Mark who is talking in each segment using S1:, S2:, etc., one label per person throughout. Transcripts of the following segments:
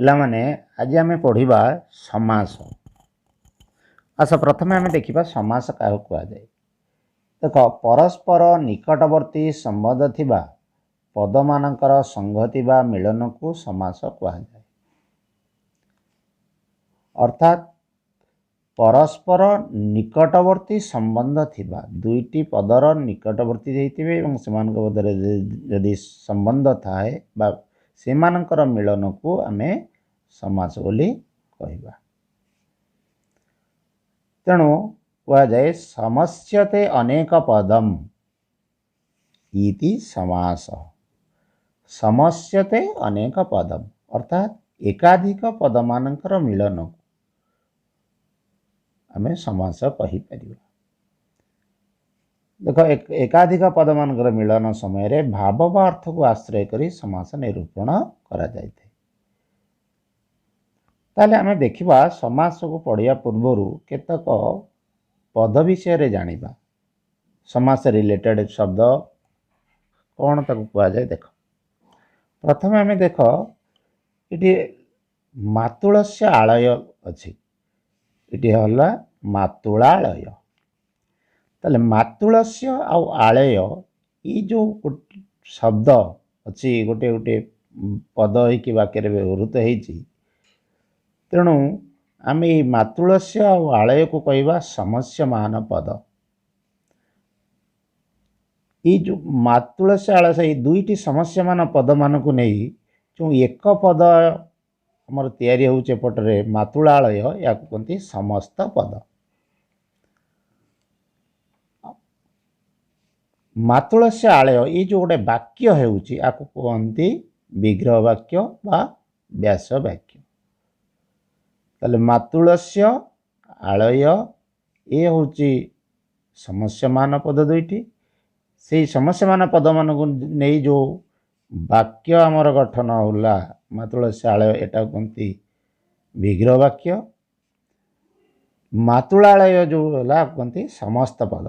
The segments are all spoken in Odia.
S1: ପିଲାମାନେ, ଆଜି ଆମେ ପଢ଼ିବା ସମାସ। ଆସ, ପ୍ରଥମେ ଆମେ ଦେଖିବା ସମାସ କାହାକୁ କୁହାଯାଏ। ଦେଖ, ପରସ୍ପର ନିକଟବର୍ତ୍ତୀ ସମ୍ବନ୍ଧ ଥିବା ପଦମାନଙ୍କର ସଂହତି ବା ମିଳନକୁ ସମାସ କୁହାଯାଏ। ଅର୍ଥାତ୍ ପରସ୍ପର ନିକଟବର୍ତ୍ତୀ ସମ୍ବନ୍ଧ ଥିବା ଦୁଇଟି ପଦର ନିକଟବର୍ତ୍ତୀ ହେଇଥିବେ ଏବଂ ସେମାନଙ୍କ ମଧ୍ୟରେ ଯଦି ସମ୍ବନ୍ଧ ଥାଏ ବା ସେମାନଙ୍କର ମିଳନକୁ ଆମେ ସମାସ ବୋଲି କହିବା। ତେଣୁ କୁହାଯାଏ ସମସ୍ୟତେ ଅନେକ ପଦମ୍ ଇତି ସମାସ। ସମସ୍ୟତେ ଅନେକ ପଦମ୍ ଅର୍ଥାତ୍ ଏକାଧିକ ପଦମାନଙ୍କର ମିଳନକୁ ଆମେ ସମାସ କହିପାରିବା। ଦେଖ, ଏକାଧିକ ପଦମାନଙ୍କର ମିଳନ ସମୟରେ ଭାବ ବା ଅର୍ଥକୁ ଆଶ୍ରୟ କରି ସମାସ ନିରୂପଣ କରାଯାଇଥାଏ। ତାହେଲେ ଆମେ ଦେଖିବା, ସମାସକୁ ପଢ଼ିବା ପୂର୍ବରୁ କେତେକ ପଦ ବିଷୟରେ ଜାଣିବା। ସମାସ ରିଲେଟେଡ୍ ଶବ୍ଦ କ'ଣ, ତାକୁ କୁହାଯାଏ। ଦେଖ, ପ୍ରଥମେ ଆମେ ଦେଖ, ଏଠି ମାତୁଳସ୍ୟ ଆଳୟ ଅଛି। ଏଠି ହେଲା ମାତୁଳାଳୟ। ତାହେଲେ ମାତୁଳସ୍ୟ ଆଉ ଆଳୟ, ଏଇ ଯେଉଁ ଶବ୍ଦ ଅଛି, ଗୋଟେ ଗୋଟେ ପଦ ହେଇକି ବାକ୍ୟରେ ବ୍ୟବହୃତ ହେଇଛି। ତେଣୁ ଆମେ ଏଇ ମାତୁଳସ୍ୟ ଆଉ ଆଳୟକୁ କହିବା ସମସ୍ୟମାନ ପଦ। ଏଇ ଯେଉଁ ମାତୁଳସ୍ୟ ଆଳୟ, ଏଇ ଦୁଇଟି ସମସ୍ୟମାନ ପଦମାନଙ୍କୁ ନେଇ ଯେଉଁ ଏକ ପଦ ଆମର ତିଆରି ହେଉଛି ଏପଟରେ ମାତୁଳାଳୟ, ଏହାକୁ କୁହନ୍ତି ସମସ୍ତ ପଦ। ମାତୁଳସ୍ୟ ଆଳୟ, ଏଇ ଯେଉଁ ଗୋଟେ ବାକ୍ୟ ହେଉଛି, ଆକୁ କୁହନ୍ତି ବିଗ୍ରହ ବାକ୍ୟ ବା ବ୍ୟାସ ବାକ୍ୟ। ତାହେଲେ ମାତୁଳସ୍ୟ ଆଳୟ ଏ ହେଉଛି ସମସ୍ୟମାନ ପଦ ଦୁଇଟି। ସେଇ ସମସ୍ୟମାନ ପଦମାନଙ୍କୁ ନେଇ ଯେଉଁ ବାକ୍ୟ ଆମର ଗଠନ ହେଲା ମାତୁଳସ୍ୟ ଆଳୟ, ଏଟାକୁ କୁହନ୍ତି ବିଗ୍ରହ ବାକ୍ୟ। ମାତୁଳାଳୟ ଯେଉଁ ହେଲା, କୁହନ୍ତି ସମସ୍ତ ପଦ।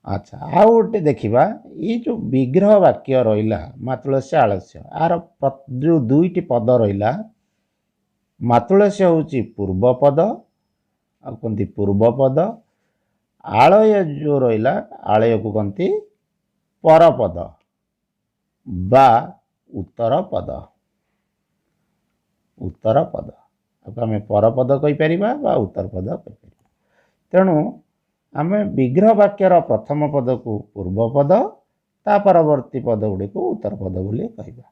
S1: ଆଚ୍ଛା, ଆଉ ଗୋଟେ ଦେଖିବା। ଏଇ ଯେଉଁ ବିଗ୍ରହ ବାକ୍ୟ ରହିଲା ମାତୁଳସ୍ୟ ଆଳସ୍ୟ, ଆର ଯେଉଁ ଦୁଇଟି ପଦ ରହିଲା, ମାତୁଳସ୍ୟ ହେଉଛି ପୂର୍ବ ପଦ, ଆଉ କୁହନ୍ତି ପୂର୍ବ ପଦ। ଆଳୟ ଯେଉଁ ରହିଲା, ଆଳୟକୁ କହନ୍ତି ପରପଦ ବା ଉତ୍ତର ପଦ। ଉତ୍ତର ପଦ, ତାକୁ ଆମେ ପରପଦ କହିପାରିବା ବା ଉତ୍ତର ପଦ କହିପାରିବା। ତେଣୁ ଆମେ ବିଗ୍ରହ ବାକ୍ୟର ପ୍ରଥମ ପଦକୁ ପୂର୍ବ ପଦ, ତା ପରବର୍ତ୍ତୀ ପଦ ଗୁଡ଼ିକୁ ଉତ୍ତର ପଦ ବୋଲି କହିବା।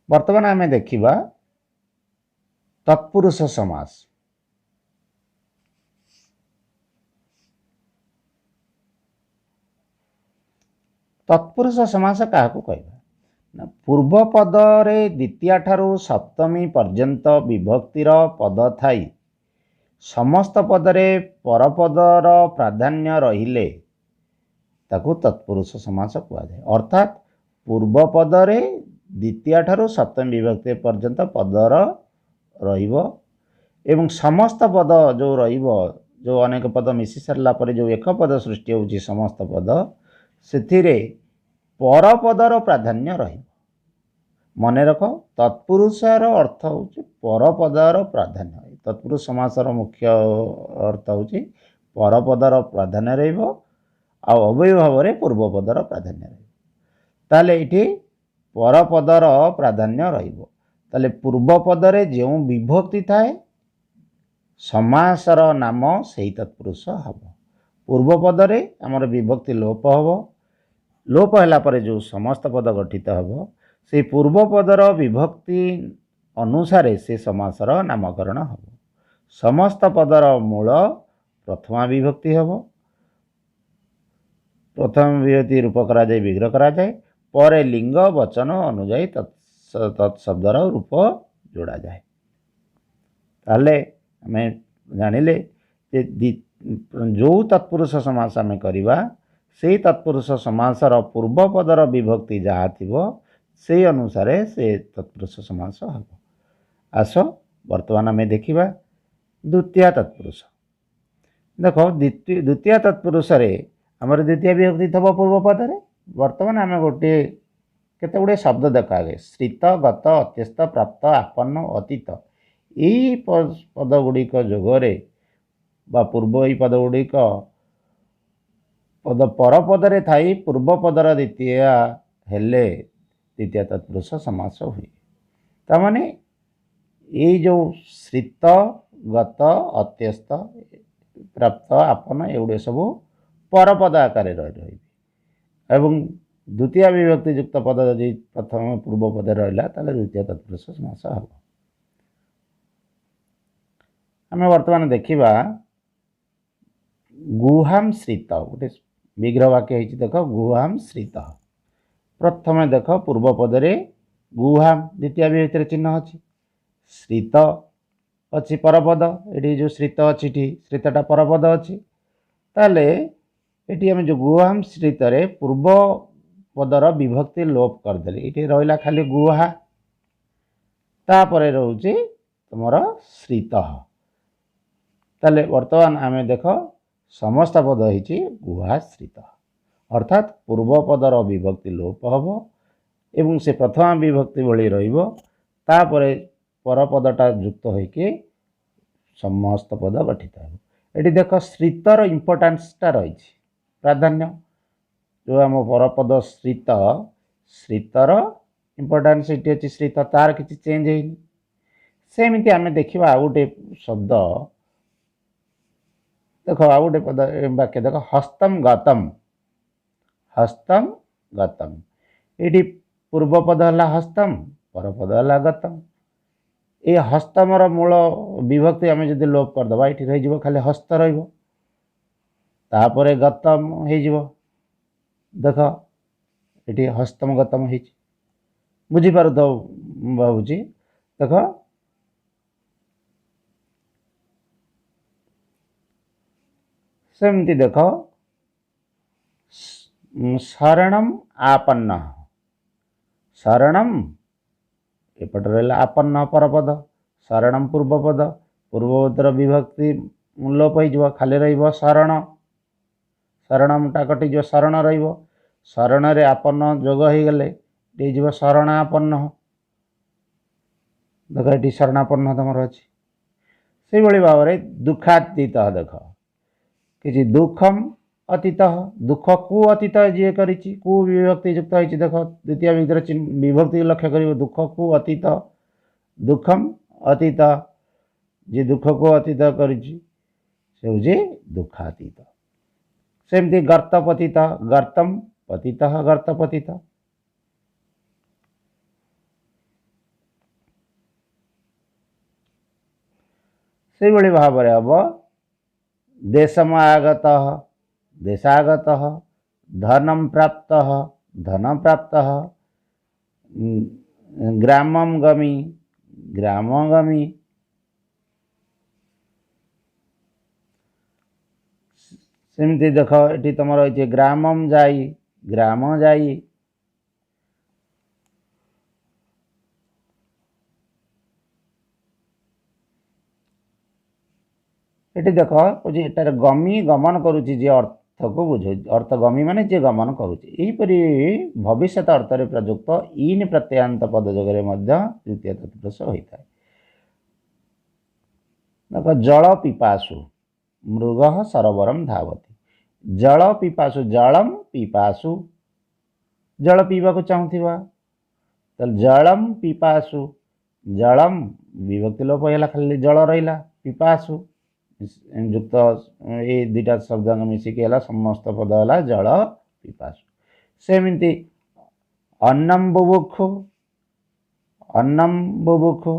S1: ବର୍ତ୍ତମାନ ଆମେ ଦେଖିବା ତତ୍ପୁରୁଷ ସମାସ। ତତ୍ପୁରୁଷ ସମାସ କାହାକୁ କହିବା ନା, ପୂର୍ବ ପଦରେ ଦ୍ୱିତୀୟା ଠାରୁ ସପ୍ତମୀ ପର୍ଯ୍ୟନ୍ତ ବିଭକ୍ତିର ପଦ ଥାଇ ସମସ୍ତ ପଦରେ ପରପଦର ପ୍ରାଧାନ୍ୟ ରହିଲେ ତାକୁ ତତ୍ପୁରୁଷ ସମାସ କୁହାଯାଏ। ଅର୍ଥାତ୍ ପୂର୍ବ ପଦରେ ଦ୍ୱିତୀୟା ଠାରୁ ସପ୍ତମୀ ବିଭକ୍ତି ପର୍ଯ୍ୟନ୍ତ ପଦର ରହିବ ଏବଂ ସମସ୍ତ ପଦ ଯେଉଁ ରହିବ, ଯେଉଁ ଅନେକ ପଦ ମିଶି ସାରିଲା ପରେ ଯେଉଁ ଏକ ପଦ ସୃଷ୍ଟି ହେଉଛି ସମସ୍ତ ପଦ, ସେଥିରେ ପରପଦର ପ୍ରାଧାନ୍ୟ ରହିବ। ମନେ ରଖ, ତତ୍ପୁରୁଷର ଅର୍ଥ ହେଉଛି ପରପଦର ପ୍ରାଧାନ୍ୟ। ତତ୍ପୁରୁଷ ସମାସର ମୁଖ୍ୟ ଅର୍ଥ ହେଉଛି ପରପଦର ପ୍ରାଧାନ୍ୟ ରହିବ ଆଉ ଅବ୍ୟୟ ଭାବରେ ପୂର୍ବପଦର ପ୍ରାଧାନ୍ୟ ରହିବ। ତାହେଲେ ଏଇଠି ପରପଦର ପ୍ରାଧାନ୍ୟ ରହିବ। ତାହେଲେ ପୂର୍ବ ପଦରେ ଯେଉଁ ବିଭକ୍ତି ଥାଏ, ସମାସର ନାମ ସେଇ ତତ୍ପୁରୁଷ ହେବ। ପୂର୍ବ ପଦରେ ଆମର ବିଭକ୍ତି ଲୋପ ହେବ। ଲୋପ ହେଲା ପରେ ଯେଉଁ ସମସ୍ତ ପଦ ଗଠିତ ହେବ, ସେଇ ପୂର୍ବ ପଦର ବିଭକ୍ତି ଅନୁସାରେ ସେ ସମାସର ନାମକରଣ ହେବ। ସମସ୍ତ ପଦର ମୂଳ ପ୍ରଥମା ବିଭକ୍ତି ହେବ। ପ୍ରଥମ ବିଭକ୍ତି ରୂପ କରାଯାଇ ବିଗ୍ରହ କରାଯାଏ, ପରେ ଲିଙ୍ଗ ବଚନ ଅନୁଯାୟୀ ତତ୍ ଶବ୍ଦର ରୂପ ଯୋଡ଼ାଯାଏ। ତାହେଲେ ଆମେ ଜାଣିଲେ ଯେ ଯେଉଁ ତତ୍ପୁରୁଷ ସମାସ ଆମେ କରିବା, ସେଇ ତତ୍ପୁରୁଷ ସମାସର ପୂର୍ବ ପଦର ବିଭକ୍ତି ଯାହା ଥିବ, ସେଇ ଅନୁସାରେ ସେ ତତ୍ପୁରୁଷ ସମାସ ହେବ। ଆସ, ବର୍ତ୍ତମାନ ଆମେ ଦେଖିବା ଦ୍ୱିତୀୟ ତତ୍ପୁରୁଷ। ଦେଖ, ଦ୍ୱିତୀୟ ତତ୍ପୁରୁଷରେ ଆମର ଦ୍ୱିତୀୟ ବିଭକ୍ତି ଥିବ ପୂର୍ବ ପଦରେ। ବର୍ତ୍ତମାନ ଆମେ ଗୋଟିଏ କେତେ ଗୁଡ଼ିଏ ଶବ୍ଦ ଦେଖ ଆଗେ, ଶ୍ରିତ, ଗତ, ଅତ୍ୟସ୍ତ, ପ୍ରାପ୍ତ, ଆପନ୍ନ, ଅତୀତ, ଏଇ ପଦ ଗୁଡ଼ିକ ଯୋଗରେ ବା ପୂର୍ବ ଏଇ ପଦ ଗୁଡ଼ିକ ପଦ ପରପଦରେ ଥାଇ ପୂର୍ବ ପଦର ଦ୍ୱିତୀୟ ହେଲେ ଦ୍ୱିତୀୟ ତତ୍ପୁରୁଷ ସମାସ ହୁଏ। ତାମାନେ ଏଇ ଯେଉଁ ଶ୍ରିତ, ଗତ, ଅତ୍ୟସ୍ତ, ପ୍ରାପ୍ତ, ଆପନ୍ନ ଏଗୁଡ଼ିକ ସବୁ ପରପଦ ଆକାରରେ ରହିବେ ଏବଂ ଦ୍ୱିତୀୟ ବିଭକ୍ତି ଯୁକ୍ତ ପଦ ଯଦି ପ୍ରଥମ ପୂର୍ବ ପଦରେ ରହିଲା ତାହେଲେ ଦ୍ୱିତୀୟ ତତ୍ପୁରୁଷ ସମାସ ହେବ। ଆମେ ବର୍ତ୍ତମାନ ଦେଖିବା ଗୁହାମ ଶ୍ରିତ, ଗୋଟେ ବିଗ୍ରହ ବାକ୍ୟ ହେଇଛି। ଦେଖ ଗୁହାମ ଶ୍ରିତ, ପ୍ରଥମେ ଦେଖ ପୂର୍ବ ପଦରେ ଗୁହାମ ଦ୍ୱିତୀୟ ବିଭକ୍ତିରେ ଚିହ୍ନ ଅଛି, ଶ୍ରିତ ଅଛି ପରପଦ, ଏଠି ଯେଉଁ ଶ୍ରିତ ଅଛି ଏଠି ଶ୍ରିତଟା ପରପଦ ଅଛି। ତାହେଲେ ଏଠି ଆମେ ଯେଉଁ ଗୁହାମ ଶ୍ରିତରେ ପୂର୍ବ ପଦର ବିଭକ୍ତି ଲୋପ କରିଦେଲେ, ଏଠି ରହିଲା ଖାଲି ଗୁହା, ତାପରେ ରହୁଛି ତୁମର ଶ୍ରିତ। ତାହେଲେ ବର୍ତ୍ତମାନ ଆମେ ଦେଖ ସମସ୍ତ ପଦ ହେଇଛି ଗୁହାଶ୍ରିତ, ଅର୍ଥାତ୍ ପୂର୍ବ ପଦର ବିଭକ୍ତି ଲୋପ ହେବ ଏବଂ ସେ ପ୍ରଥମା ବିଭକ୍ତି ଭଳି ରହିବ, ତାପରେ ପରପଦଟା ଯୁକ୍ତ ହୋଇକି ସମସ୍ତ ପଦ ଗଠିତ ହେବ। ଏଠି ଦେଖ ଶ୍ରିତର ଇମ୍ପୋର୍ଟାନ୍ସଟା ରହିଛି, ପ୍ରାଧାନ୍ୟ ଯେଉଁ ଆମ ପରପଦ ଶ୍ରିତ, ଶ୍ରିତର ଇମ୍ପୋର୍ଟାନ୍ସ ଏଠି ଅଛି ଶ୍ରିତ, ତାର କିଛି ଚେଞ୍ଜ ହେଇନି। ସେମିତି ଆମେ ଦେଖିବା ଆଉ ଗୋଟେ ଶବ୍ଦ ଦେଖ, ଆଉ ଗୋଟେ ପଦ ବାକ୍ୟ ଦେଖ, ହସ୍ତମ ଗତମ, ହସ୍ତମ ଗତମ, ଏଇଠି ପୂର୍ବ ପଦ ହେଲା ହସ୍ତମ, ପରପଦ ହେଲା ଗତମ। ଏ ହସ୍ତମର ମୂଳ ବିଭକ୍ତି ଆମେ ଯଦି ଲୋପ କରିଦେବା ଏଠି ରହିଯିବ ଖାଲି ହସ୍ତ ରହିବ, ତାପରେ ଗତମ ହେଇଯିବ। ଦେଖ ଏଠି ହସ୍ତମ ଗତମ ହେଇଛି, ବୁଝିପାରୁଥିବ ଭାବୁଛି। ଦେଖ ସେମିତି ଦେଖ ଶରଣମ ଆପନ୍ନ, ଶରଣମ ଏପଟେ ରହିଲା ଆପନ୍ନ ପରପଦ, ଶରଣମ ପୂର୍ବପଦ, ପୂର୍ବପଦର ବିଭକ୍ତି ଲୋପ ହେଇଯିବ, ଖାଲି ରହିବ ଶରଣ, ଶରଣମଟା କଟିଯିବ, ଶରଣ ରହିବ, ଶରଣରେ ଆପନ୍ନ ଯୋଗ ହେଇଗଲେ ହେଇଯିବ ଶରଣାପନ୍ନ। ଦେଖ ଏଠି ଶରଣାପନ୍ନ ତମର ଅଛି। ସେଇଭଳି ଭାବରେ ଦୁଃଖାତୀତ, ଦେଖ କିଛି ଦୁଃଖମ ଅତୀତ, ଦୁଃଖକୁ ଅତୀତ ଯିଏ କରିଛି, କୁ ବିଭକ୍ତି ଯୁକ୍ତ ହେଇଛି। ଦେଖ ଦ୍ୱିତୀୟ ବିଭକ୍ତିର ବିଭକ୍ତି ଲକ୍ଷ୍ୟ କରିବ, ଦୁଃଖକୁ ଅତୀତ, ଦୁଃଖମ ଅତୀତ, ଯିଏ ଦୁଃଖକୁ ଅତୀତ କରିଛି ସେ ହେଉଛି ଦୁଃଖାତୀତ। ସେମିତି ଗର୍ତ୍ତପତିତ, ଗର୍ତ୍ତମ ପତିତ, ଗର୍ତ୍ତପତିତ। ସେଇଭଳି ଭାବରେ ହେବ ଦେଶମ ଆଗତ, ଦେଶାଗତ, ଧନମ ପ୍ରାପ୍ତ, ଧନ ପ୍ରାପ୍ତ, ଗ୍ରାମମ ଗମି, ଗ୍ରାମଗମି। ସେମିତି ଦେଖ ଏଠି ତମର ହେଇଛି ଗ୍ରାମମ ଯାଇ, ଗ୍ରାମ ଯାଇ। ଏଠି ଦେଖ କହୁଛି ଏଟାରେ ଗମି ଗମନ କରୁଛି, ଯିଏ ଅର୍ଥକୁ ବୁଝାଉଛି, ଅର୍ଥ ଗମି ମାନେ ଯିଏ ଗମନ କରୁଛି। ଏହିପରି ଭବିଷ୍ୟତ ଅର୍ଥରେ ପ୍ରଯୁକ୍ତ ଇନ୍ ପ୍ରତ୍ୟୟାନ୍ତ ପଦ ଯୋଗରେ ମଧ୍ୟ ଦ୍ୱିତୀୟ ତତ୍ପୁରୁଷ ହୋଇଥାଏ। ଦେଖ ଜଳ ପିପାସୁ ମୃଗ ସରୋବରମ ଧାବତି, ଜଳ ପିପାସୁ, ଜଳମ ପିପାସୁ, ଜଳ ପିଇବାକୁ ଚାହୁଁଥିବା, ତାହେଲେ ଜଳମ ପିପାସୁ, ଜଳମ ବିଭକ୍ତି ଲୋପ ହେଲା, ଖାଲି ଜଳ ରହିଲା, ପିପାସୁ ଯୁକ୍ତ ଏଇ ଦୁଇଟା ଶବ୍ଦ ମିଶିକି ହେଲା ସମସ୍ତ ପଦ ହେଲା ଜଳ ପିପାସୁ। ସେମିତି ଅନ୍ନମ ବୁଭୁକ୍ଷୁ, ଅନ୍ନମ ବୁଭୁକ୍ଷୁ,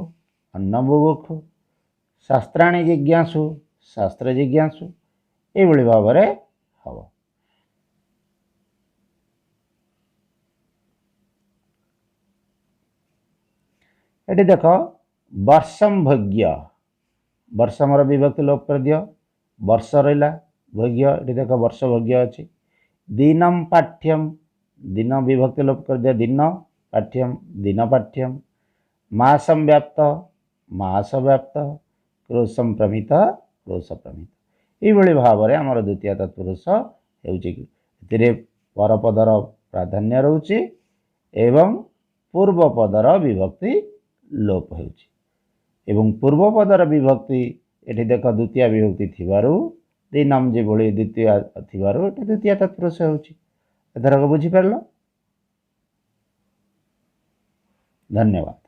S1: ଅନ୍ନ ବୁଭୁକ୍ଷୁ, ଶାସ୍ତ୍ରାଣୀ ଜିଜ୍ଞାସୁ, ଶାସ୍ତ୍ର ଜିଜ୍ଞାସୁ, ଏଇଭଳି ଭାବରେ ହେବ। ଏଠି ଦେଖ ବର୍ଷମ ଭୋଗ୍ୟ, ବର୍ଷମର ବିଭକ୍ତି ଲୋପ କରିଦିଅ, ବର୍ଷ ରହିଲା ଭୋଗ୍ୟ, ଏଠି ଦେଖ ବର୍ଷ ଭୋଗ୍ୟ ଅଛି। ଦିନମ ପାଠ୍ୟମ, ଦିନ ବିଭକ୍ତି ଲୋପ କରିଦିଅ, ଦିନ ପାଠ୍ୟମ, ଦିନ ପାଠ୍ୟମ। ମାସମ ବ୍ୟାପ୍ତ, ମାସ ବ୍ୟାପ୍ତ, କ୍ରୋଶମ ପ୍ରମିତ, କ୍ରୋଶ ପ୍ରମିତ। ଏଇଭଳି ଭାବରେ ଆମର ଦ୍ୱିତୀୟ ତତ୍ପୁରୁଷ ହେଉଛି। ଏଥିରେ ପରପଦର ପ୍ରାଧାନ୍ୟ ରହୁଛି ଏବଂ ପୂର୍ବ ପଦର ବିଭକ୍ତି ଲୋପ ହେଉଛି। ଏବଂ ପୂର୍ବ ପଦର ବିଭକ୍ତି ଏଠି ଦେଖ ଦ୍ୱିତୀୟ ବିଭକ୍ତି ଥିବାରୁ, ଦିନମ ଯେଭଳି ଦ୍ୱିତୀୟ ଥିବାରୁ ଏଠି ଦ୍ୱିତୀୟ ତତ୍ପୁରୁଷ ହେଉଛି। ଏଥରକ ବୁଝିପାରିଲ? ଧନ୍ୟବାଦ।